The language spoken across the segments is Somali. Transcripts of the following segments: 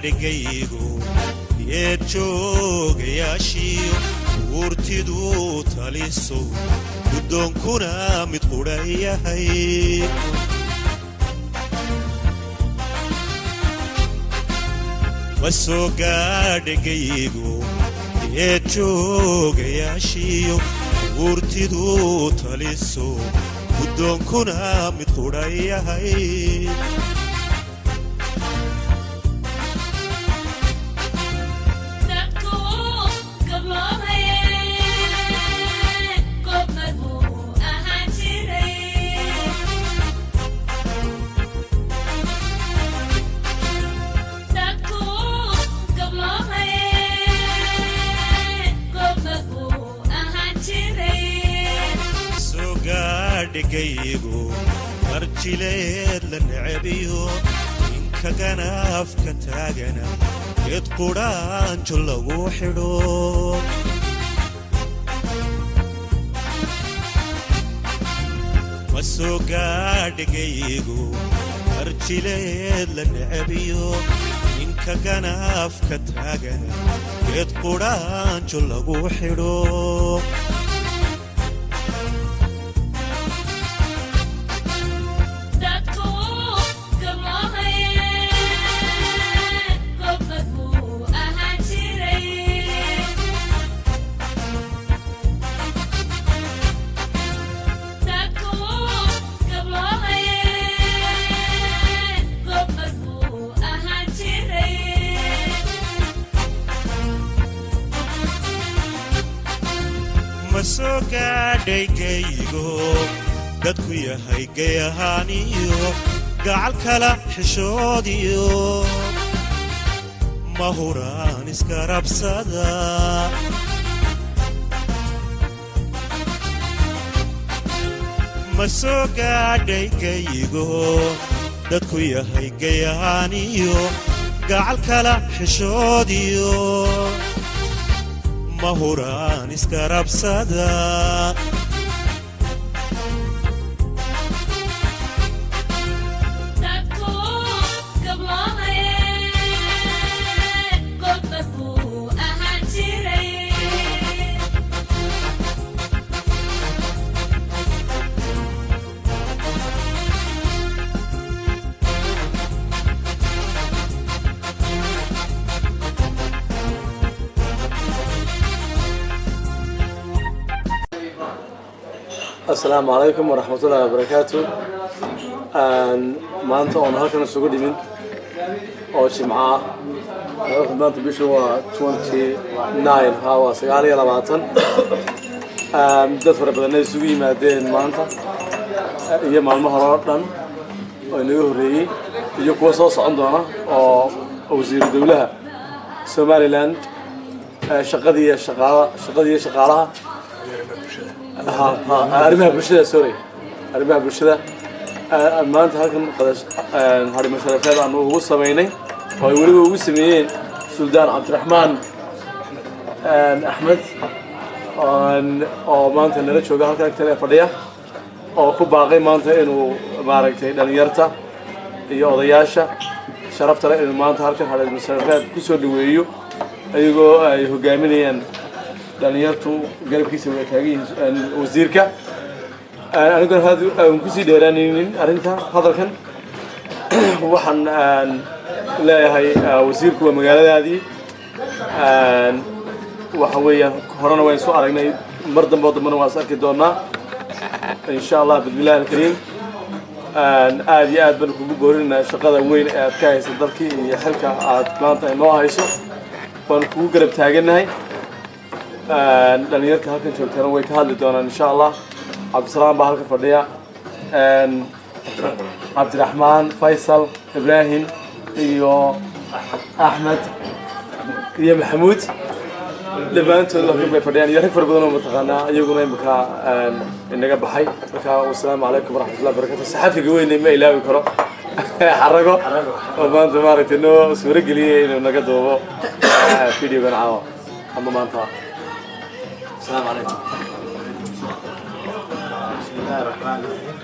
Gaadhigaygu geed joogayaashiyo uurtidu taliso, guddoonkuna mid qudha yahay. Ma soo gaadhigaygu geed joogayaashiyo uurtidu taliso, guddoonkuna mid qudha yahay. Dadku gabloobaye, goobmad buu ahaan jiray. Dadku gabloobaye, goobmad buu ahaan jiray. Soo gaadhigaygu marjileed la necebiyo, ninka ganaafka taagana geed qudhaanjo lagu xidho. Ma soo gaadhigaygu marjileed la necebiyo, ninka ganaafka taagana geed qudhaanjo lagu xidho. Dadku gabloobaye, goobmad buu ahaan jiray. Dadku gabloobaye, goobmad buu ahaan jiray. Ma soo gaadhaygaygo dadku yahay gayahaaniyo gacal kala xishoodiyo, ma huraan iska rabsada. Ma soo gaadhaygaygo dadku yahay gayahaaniyo gacal kala xishoodiyo, ma huraan iska rabsada. Dadku gabloobaye, goobmad buu ahaan jiray. Asalaamu calaykum waraxmatullaahi wabarakaatu. Maanta oon halkan isugu dhimin oo Jimco ah, maanta bishu waa 29, ha, waa 29. Dad fara badanna isugu yimaadeen maanta iyo maalmo hore oo dhan oo inaga horreeyey iyo kuwa soo socon doona, oo wasiiru dowlaha Somaliland shaqadii iyo shaqaala, shaqadii iyo shaqaalaha, ha ha, arrimaha bulshada, sorry, arrimaha bulshada, maanta halkan hadhimo sharafeed aanu ugu samaynay oo ay weliba ugu sameeyeen Suldaan Cabdiraxmaan Axmed oo maanta nala jooga halkan agtana fadhiya, oo ku baaqay maanta inuu maaragtay dhalinyarta iyo odayaasha sharafta leh inuu maanta halkan hadhimo sharafeed kusoo dhaweeyo, iyagoo ay hogaaminayaan dhalinyartu, garabkiisa way taagan yihiin wasiirka. Aniguna aan kusii dheeraanaynin arrinta hadalkan, waxaan leeyahay wasiirku waa magaaladaadii. Waxa weeyaan horena waan soo aragnay, mar dambe oo dambena waan is arki doonaa insha Allah bismillahi alkariim. Aad iyo aad baan kugu boorinaynaa shaqada weyn ee aad ka haysa dalkii iyo xilka aad maanta inoo hayso, waan kugu garab taagannahay. Dhalinyarta halkan joogtana way ka hadli doonaan insha Allah. Cabdisalaam baa halkan fadhiya, Cabdiraxmaan, Faysal, Ibrahim iyo Axmed iyo Maxamuud, dhammaantood halkan bay fadhiyaan, iyo rag fara badan oo mataqaanaa iyaguna imika inaga baxay. Marka wasalaamu calaykum waraxmatullahi barakatu. Saxafiga weyne ma ilaawi karo, Xarago, oo maanta maaragtay noo suuro geliyey inuu naga duubo videogan caawa ama maanta. Asalaamu calaykum. بسم الله الرحمن الرحيم.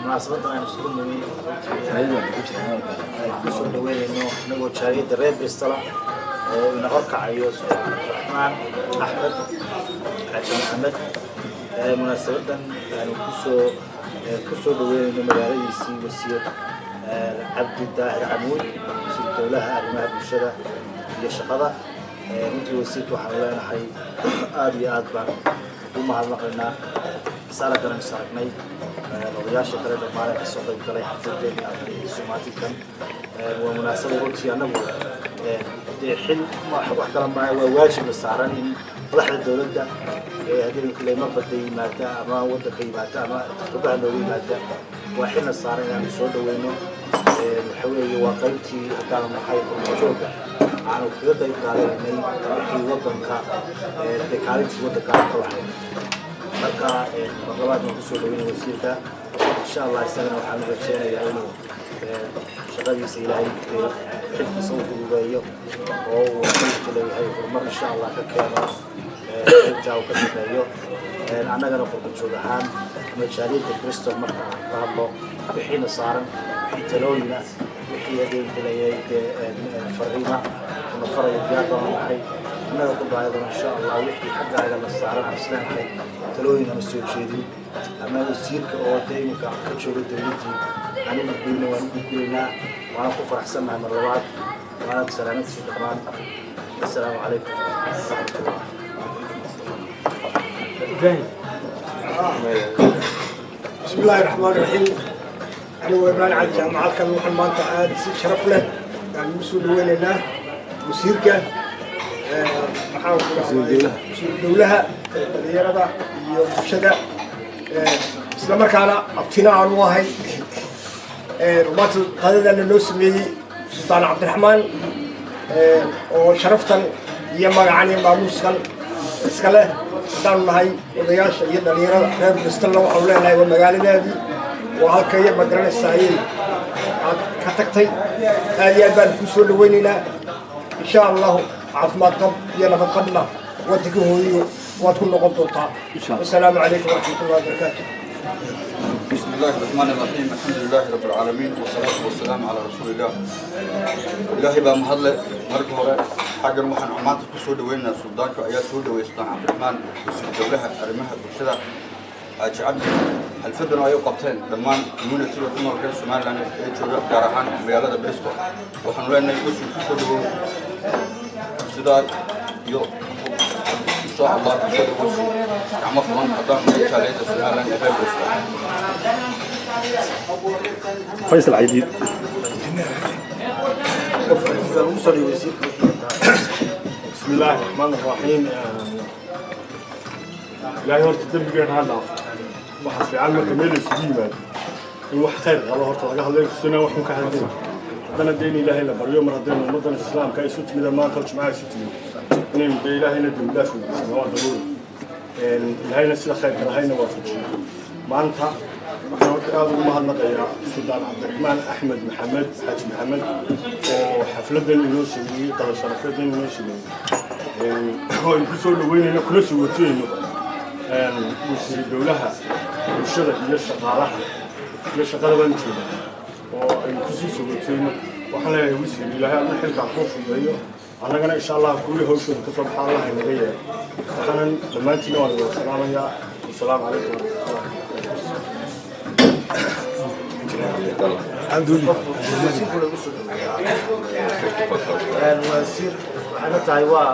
Munaasabaddan aynu isugu nimid runtii kusoo Annagoo jaaliyadda reer Bristol oo ina horkacayo Cabdiraxmaan Axmed Xaaji Maxamed, munaasabadan aanu kusoo dhaweynayno magaaladiisii Wasiir Cabdi Daahir Camuud, wasiir dowlaha arrimaha bulshada iyo shaqada. Runtii wasiirka waxaanu leenahay aada iyo aad baan u mahadnaqaynaa. Is-araggan is aragnay odayaasha kale dhammaan ee kasoo qayb galay xafladeeni somaatinkan waa munaasabad runtii annagu dee xil wax kala maaha, waa waajibna saaran in madaxda dowladda haddii kale marbada yimaada ama waddanka yimaada ama qurbaha nooga yimaada, waa xilna saaran inaanu soo dhaweyno. Waxa weeye waa qaybtii haddaanu nahay qurba-joogga aanu kaga qayb qaadanaynay wixii waddanka dee kaalintii waddanka aan ka lahayn. Marka marlabaad waan kusoo dhaweynaya wasiirka, insha Allah. Isagana waxaan u rajeynayaa inuu shaqadiisa Ilaahay xilkiisa u fududeeyo oo uu xilka leeyahay horumar insha Allah ka keeno qaybtaa uu ka shaqeeyo. Annagana qurba joog ahaan ama jaaliyadda Bristol marka aan ka hadlo, wixiina saaran, wixii talooyina, wixii adeegka leeyahay dee fariima una farayo, diyaar baan nahay annaga ku baayadana insha Allah. Wixii xaggaaga la saaran aan isleenahay talooyin ama soo jeedin ama wasiirka oo dee iminka ka jooga dowladdii aan u gudbeyna, waan u gudbinaynaa. Waana ku faraxsannahay mar labaad, waana salaamadtiisa dhammaan. Assalaamu calaykum waraxmatullah. Ibrahim. بسم الله الرحمن الرحيم. أنا وإبراهيم علي جامعة halkan waxaan maanta aad si sharaf leh aan ugu soo dhaweynaynaa wasiirka, maxaan ku dhahdaa, wasiir dowlaha dhalinyarada iyo bulshada, isla markaana abtina aan u ahay. Maanta qadadana noo sameeyey Sultaan Cabdiraxmaan oo sharaftan iyo magacan iyo maamuuskan iska leh. Haddaanu nahay odayaasha iyo dhalinyarada reer Bristolna, waxaanu leenahay waa magaaladaadii, waa halkaya, ma garanaysaaye, aad ka tagtay. Aad iyo aad baanu kuu soo dhawaynaynaa. Insha Allahu caafimaad qab iyo nabad qabna waddanka hooyo waad ku noqon doontaa. Wasalaamu calaykum waraxmatullahi wabarakaatu. بسم الله الرحمن الرحيم، الحمد لله رب العالمين، والصلاة والسلام على رسول الله. إلهي baa mahadle. Marka hore xaggan waxaan maanta ku soo dhaweynaynaa suldaanka ayaa soo dhaweeyay Sultaan Cabdiraxmaan, wasiir dowlaha arrimaha bulshada Xaaji Cabdi. Xalfadan ay u qabteen dhammaan community-ga ku nool reer Somaliland ee jooga gaar ahaan magaalada Bristol, waxaanu leenahay wasiir, ku soo dhawow sidaa iyo insha Allah ku soo dhawow gacmo furan haddaan nahay jaaliyadda Somaliland ee reer Bristol. Faysal Caydiid. Ugu soo dhawey wasiirka. بسم الله الرحمن الرحيم. Ilaahay horta dembigeena ha dhaafo. Waxa fiican marka meel isugu yimaado in wax khayr qabo horta laga hadlayo, kusina waxun ka hadlay. Haddana dee in Ilaahay la baryo mar haddaynu ummaddan Islaamka isu timida maanta oo Jimcaha isu timid, inaynu dee Ilaahayna dembi dhaaf weydiisano waa daruuri, Ilaahayna sida khayrka lahayna waafajiyo. Maanta waxaan horta aada ugu mahadnaqayaa Suldaan Cabdiraxmaan Axmed Maxamed Xaaji Maxamed oo xafladan inoo sameeyey, qada sharafeedan inoo sameeyey, oo aynu ku soo dhaweynayno kuna soo watiyeyno wasiir dowlaha bulshada iyo shaqaalaha iyo shaqada baan jooga oo aynu kusii sogoteyno. Waxaan leeyahay wasiir, Ilaahay adna xilkaa kuu fududeeyo, annagana insha Allah kuwii hawshooda kasoo baxa Allah inaga yeelo. Waxaanan dhammaantiina waan wada salaamayaa. Wasalaamu calaykum waraxmatullah. Wasiirku lagu soo dhaweeyaa wasiir waxayna tahay waa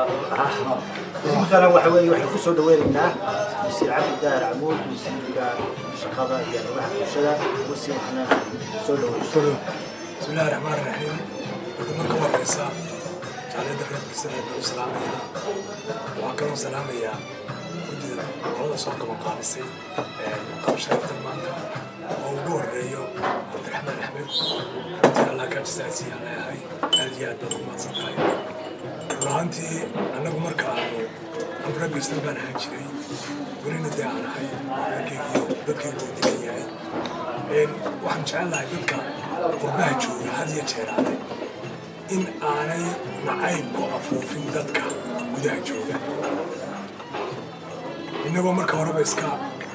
wasiirkana waxa weeye waxaan kusoo dhaweynaynaa Wasiir Cabdi Daahir Camuud, wasiirka shaqada iyo arrimaha bulshada. Wasiir, waxaana soo dhaweysay. بسم الله الرحمن الرحيم. Horta marka horeysa jaaliyadda reer Bristol baan u salaamayaa. Waxaan kaloo salaamayaa guddida qolada soo qaban qaadisay qaba sharaftan maanta oo ugu horeeyo Cabdiraxmaan Axmed. Runtii Allah kaa jasaasiiyaan leeyahay, aad iyo aad baad ugu mahadsan tahay. Run ahaantii annagu marka aanu anu reer Bristol baan ahaan jiray, welina dee aan ahay oo reerkaygiyo dadkaygu uu degan yahay. Waxaan jecel lahay dadka qurbaha jooga had iyo jeer adag in aanay nacayb ku afuufin dadka gudaha jooga. Innagoo marka horeba iska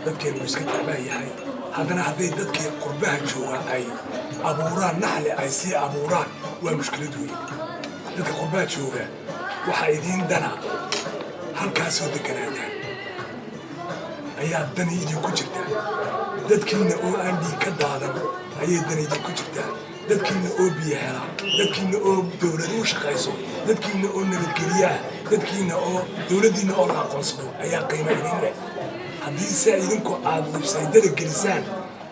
dadkeenu iska tacbaan yahay, haddana hadday dadkii qurbaha jooga ay abuuraan naxli, ay sii abuuraan, waa mushkilad weyn. Dadka qurbaa jooga waxaa idiin dana halkaasoo deganaataan ayaa dani idinku jirtaa. Dadkiina oo aan dhiig ka daadan ayay dani idinku jirtaa. Dadkiina oo biyo hela, dadkiina oo dowlad u shaqayso, dadkiina oo nabadgelya ah, dadkiina oo dowladdiina oo la aqoonsado ayaa qiimo idin leh. Haddii se idinku aad websaydyada gelisaan,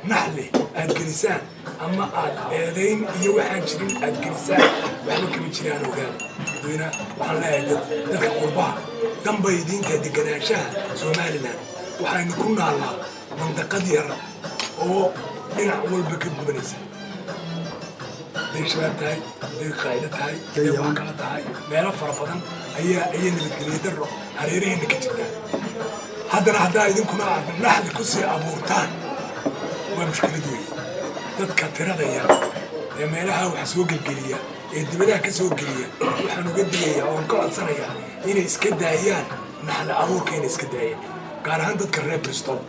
naxli aad gelisaan, ama aad eedayn iyo waxaan jirin aad gelisaan, waxba kama jiraan, ogaada. Dadweyne waxaan leeyahay, dadka qurbaha danbay idiinta deganaanshaha Somaliland. Waxaynu ku naallaa mandaqad yar oo dhinac walba ka gubanaysa, hadday Shabaab tahay, hadday Qaacido tahay, hadday wax kala tahay. Meelo fara badan ayaa nabadgelyo darro hareeraheenna ka jirtaa. Haddana haddaa idinkuna aad naxli ku sii abuurtaan, waa mushkilad weeye. Dadka tirada yar ee meelaha wax soo gelgeliya ee dibadaha ka soo geliya waxaan uga digayaa oon ka codsanayaa inay iska daayaan naxli abuurka, inay iska daayaan, gaar ahaan dadka reer Bristol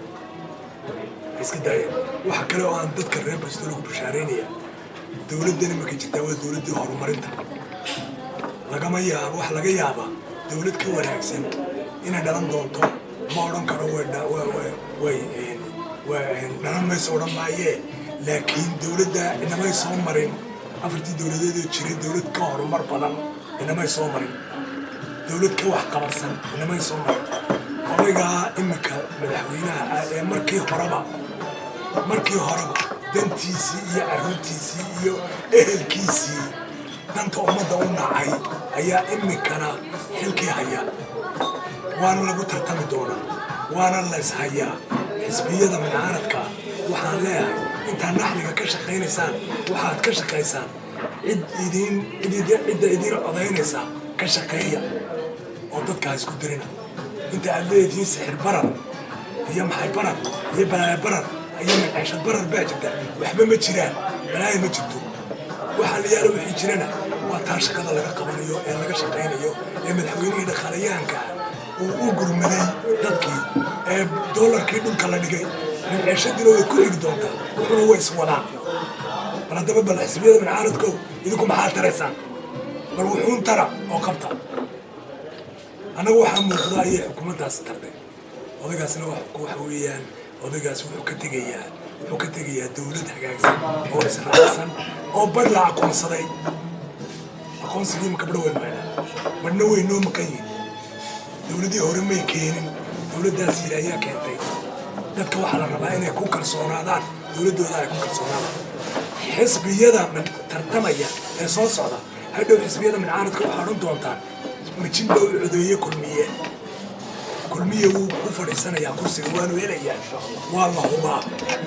ay iska daayaan. Waxa kale oo aan dadka reer Bristol ugu bushaaraynaya, dowladdan imika jirtaa waa dowladdii horumarinta. Lagama yaabo, wax laga yaabaa dowlad ka wanaagsan inay dhalan doonto. Ma odhan karo way dhalan mayso, odhan maayee, laakiin dowladda inamay soo marin. Afartii dowladeed oo jiray, dowlad ka horumar badan inamay soo marin, dowlad ka waxqabadsan inamay soo marin. Odaygaa iminka madaxweynaha ah ee markii horeba dantiisii iyo carruurtiisii iyo ehelkiisii danta ummadda u nacay ayaa iminkana xilkii haya. Waana lagu tartami doonaa, waana lays hayaa. Xisbiyada mucaaradka ah waxaan leeyahay, intaad naxliga ka shaqaynaysaan, waxaad ka shaqaysaan cid idiin cidda idiin codaynaysaa ka shaqeeya oo dadka ha isku dirina. Inta aad leedihiin sixir barar iyo maxay barar iyo balaayo barar iyo maciishad barar baa jirta, waxba ma jiraan, balaayo ma jirto. Waxaa la yaala wixii jirana waa taa shaqada laga qabanayo ee laga shaqaynayo ee madaxweynihii dhaqaalayahanka ah uu u gurmaday dadkii ee doolarkii dhulka la dhigay. Maciishadiina way ku xigi doontaa, wuxuuna way iswadaan. Bal haddaba, bal xisbiyada mucaaradkow, idinku maxaa taraysaan? Bal wuxuun tara oo qabta. Annaga waxaa muuqda ayay xukuumaddaasi tartay. Odaygaasna waxa weeyaan, odaygaas wuxuu ka tegayaa dowlad hagaagsan oo israacsan oo badh la aqoonsaday. Aqoonsigii imika badho weyn mayna, badhna way noo maqan yihin. Dowladdii hore may keenin, dowladdaas yiri ayaa keentay. Dadka waxaa la rabaa inay ku kalsoonaadaan dowladdooda, ay ku kalsoonaadaan xisbiyada tartamaya ee soo socda. Hadhow xisbiyada mucaaradka waxaa odhan doontaan, "Mijin baa u codeeye Kulmiye." Kulmiye wuu ku fadhiisanayaa kursiga, waanu helayaa, waa la hubaa,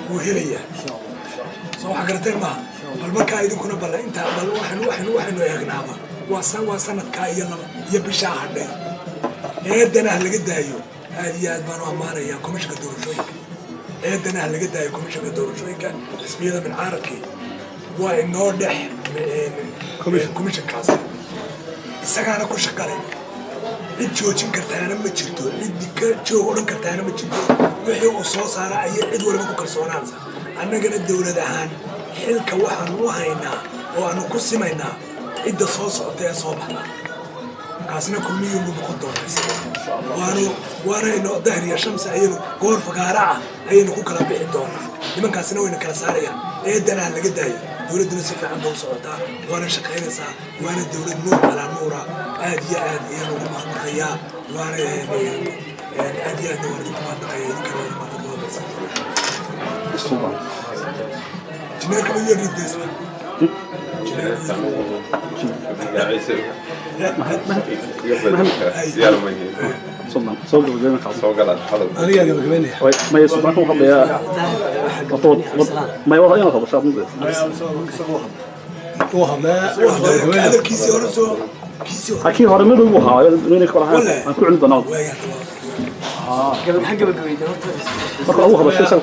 wuu helayaa. Soo waxa garateen maaha? Bal markaa idinkuna bal intaa bal waxaynu eegnaaba waa sanadkaa iyo laba iyo bishaa hadhay. Eedana ha laga daayo. Aad iyo aad baan u ammaanayaa komishanka doorashooyinka. Eedana ha laga daayo komishanka doorashooyinka. Xisbiyada mucaaradkii waa inoo dhex komishankaas, isagaana ku shaqale. Cid joojin kartaana ma jirto, cid ka joog odhan kartaana ma jirto. Wixii uu soo saara ayay cid waliba ku kalsoonaansa. Annagana dowlad ahaan xilka waxaanu u haynaa oo aanu ku simaynaa cidda soo socota ee soo baxda. Kaasina Kulmiyuunbuu noqon doonaa isaga. Waanayno dahriya shamsi ayaynu goor fagaara ah ayaynu ku kala bixi doonaa. Nimankaasina wayna kala saarayaan. Eedana ha laga daayo. Dowladduna si fiican bay u socotaa, waana shaqaynaysaa, waana dowlad nuur calaa nuura. Aad iyo aad ayaan ugu mahadnaqayaa, waana aad iyo aadna waan idinku mahadnaqayaa. Idinkana waa idin mahadnaqayaa. Injineerka ma yeedhideysba? Ciise. Soo gabagabeyn. Soo galaan hadal. Anigaa gabagabeynaya. Maya, suldaanka u hadlayaa. Maya, waa inaad hadashaa. Uu hadlaa. Hadalkiisii hore soo kiisii hore. Kii hore mid uu ahaa inay kala aan ku celin doonaa. Maxaa gabagabayda horta? Marka uu hadashay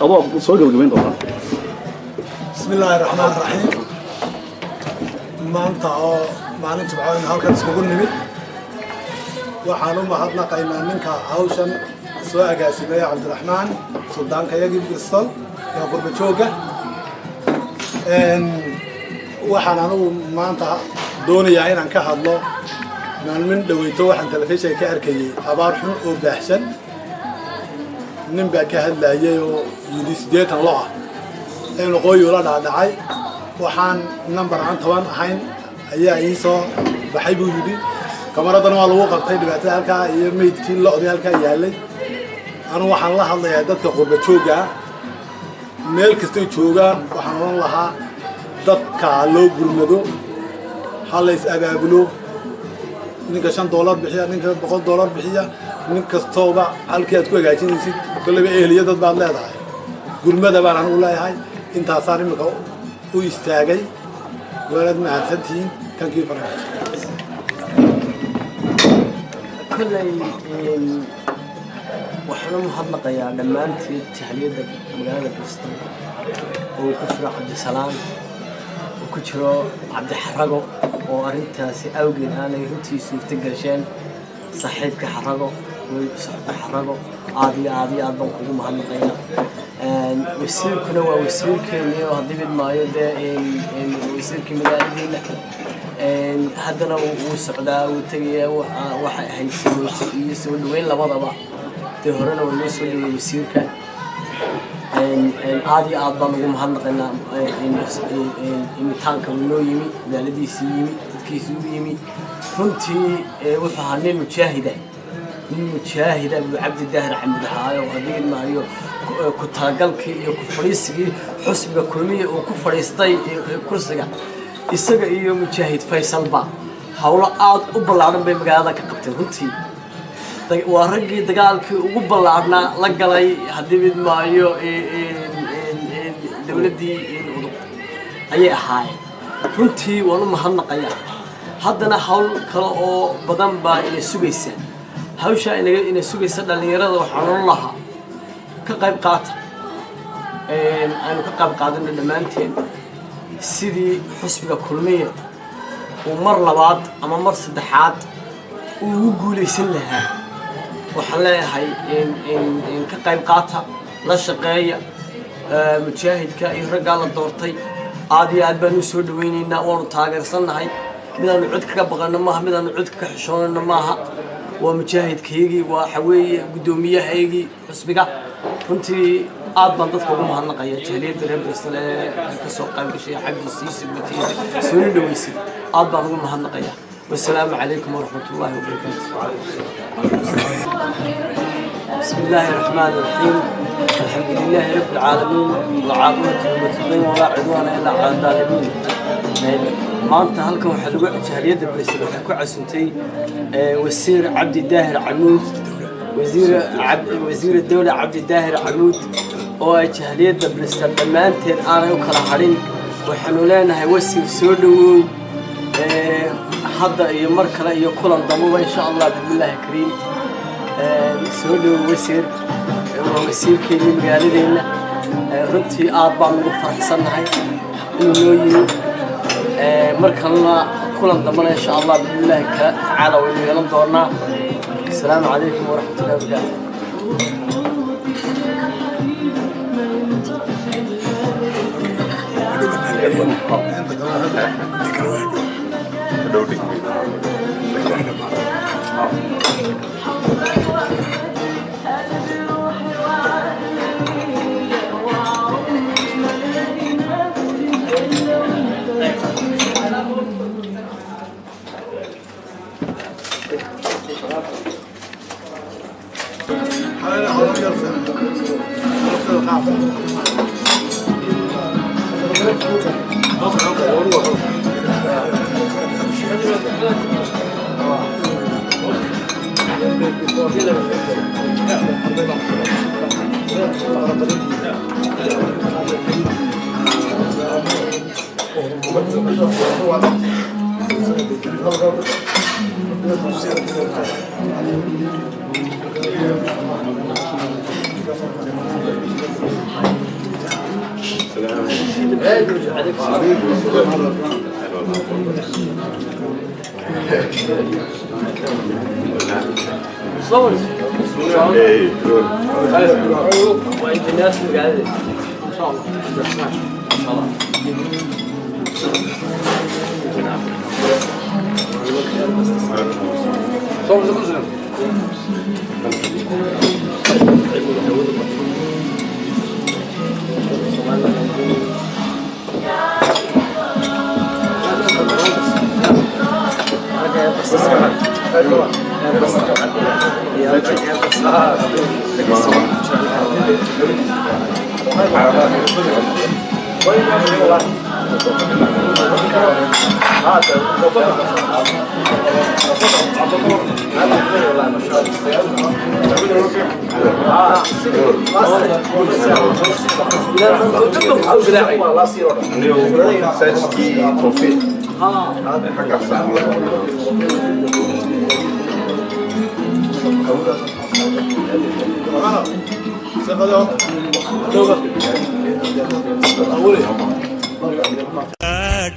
adoo soo gabagabeyn doonaa. بسم الله الرحمن الرحيم. Maanta oo maalin Jimco aynu halkan iskugu nimid, waxaan u mahadnaqaynaa ninka hawshan soo agaasimaya, Cabdiraxmaan, suldaanka yagii Bristol ee qurba joogga. Waxaan anigu maanta Doonayaa inaan ka hadlo maalmin dhaweyto waxaan telefishinka ka arkayay abaar xun oo baahsan. Nin baa ka hadlayay oo yidhi 80 lo ah ee waqooyi ula dhaadhacay, waxaan number aan 10 ahayn ayaa ii soo baxay buu yidhi. Kamaradana waa lagu qabtay dhibaatada halkaa iyo meydkii lo'dii halkaa yaalay. Anu waxaan la hadlayaa dadka qurba joogga ah meel kastay joogaan. Waxaan odhan lahaa dadka ha loo gurmado, ha la is abaabulo. Ninka $5 bixiya, ninka $100 bixiya, nin kastooba halkii aad ku hagaajinaysid kolleyba eheliya dad baad leedahay, gurmada baan anigu leeyahay. Intaasaan imika u istaagay. Waanaad mahadsantihiin. Thank you very much. Kolley waxaan u mahadnaqayaa dhammaanteed jahliyadda magaalada Bristol oo uu ku jiro Cabdisalaan, uu ku jiro Cabdixarago, oo arrintaasi awgeed aanay runtii suurto gasheen. Saaxiibka Xarago, saaxiibka Xarago, aad iyo aad iyo aad baan kugu mahadnaqayaa. Wasiirkuna waa wasiirkeennii oo haddii mid maayo dee wasiirkii magaaladiina haddana wuu socdaa, wuu tegayaa. Waxay ahayd sagooti iyo soo dhaweyn labadaba. Dee horena waa loo soo dhaweeyey wasiirka. Aad iyo aad baan ugu mahadnaqaynaa imitaanka uu noo yimi, magaaladiisii yimi, dadkiisii u yimi. Runtii wuxuu ahaa nin mujaahida, nin mujaahida buu Cabdi Daahir Camud ahaayo. Haddii maayo ku talagalkii iyo ku fadhiisigii xusbiga Kulmiya uu ku fadhiistay kursiga, isaga iyo mujaahid Faysalba howlo aad u ballaadhan bay magaalada ka qabteen. Runtii waa raggii dagaalkii ugu ballaadhnaa la galay, haddii mid maayo, dowladdii UDUB ayay ahaayeen. Runtii waan u mahadnaqayaa. Haddana hawl kale oo badan baa ina sugaysa. Hawshaa inaga ina sugaysa dhallinyarada waxaan odhan lahaa ka qayb qaata. Aynu ka qayb qaadano dhammaanteen sidii xusbiga Kulmiya uu mar labaad ama mar saddexaad uu ugu guulaysan lahaa. Waxaan leeyahay ka qayb qaata, la shaqeeya mujaahidka iyo raggaa la doortay. Aad iyo aad baan u soo dhawaynaynaa, waanu taageersannahay. Midaanu cod kaga baqano maaha, midaanu cod kaga xishoonano maaha. Waa mujaahidkaygii, waa waxa weeye guddoomiyahaygii xusbiga. Runtii aad baan dadka ugu mahadnaqaya jahliyadda reer Bristol ee ka soo qayb gashay Cabdi sii sagootiisa soona dhaweysay. Aad baan ugu mahadnaqaya. Wasalaamu calaykum waraxmat ullaahi wabarakaatu. بسم الله الرحمن الرحيم، الحمد لله رب العالمين، والعاقبة للمتقين، ولا عدوان إلا على الظالمين. Maanta halkan waxaa lagu jahliyadda Bristol waxay ku casuntay wasiir Cabdi Daahir Camuud, wasiir dowla Cabdi Daahir Camuud, oo ay jahliyadda Bristol dhammaanteed aanay u kala hadhin. Waxaanu leenahay wasiir soo dhowow hadda iyo mar kale iyo kulan dambaba insha Allah bismillaahi kariim. Soo dhowow wasiir, waa wasiirkeennii magaaladeenna. Runtii aad baan ugu faraxsannahay inuu noo yimi. Mar kalena kulan dambana insha Allah bismillaahi tacaala waynu yeelan doonaa. Asalaamu calaykum waraxmatullahi wabarakaatu.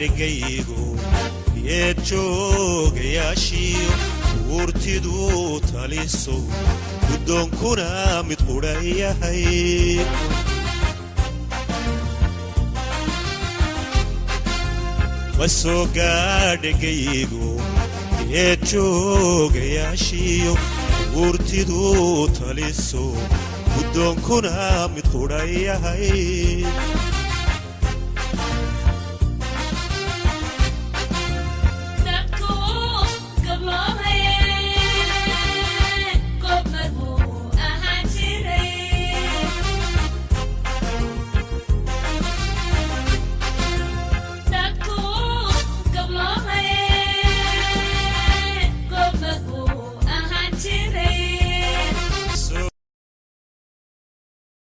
Dhegaygu geed joogayaashiyo buurtiduu taliso, guddoonkuna mid qudha yahay. Ma soo gaadhegaygu geed joogayaashiyo buurtiduu taliso, guddoonkuna mid qudha yahay.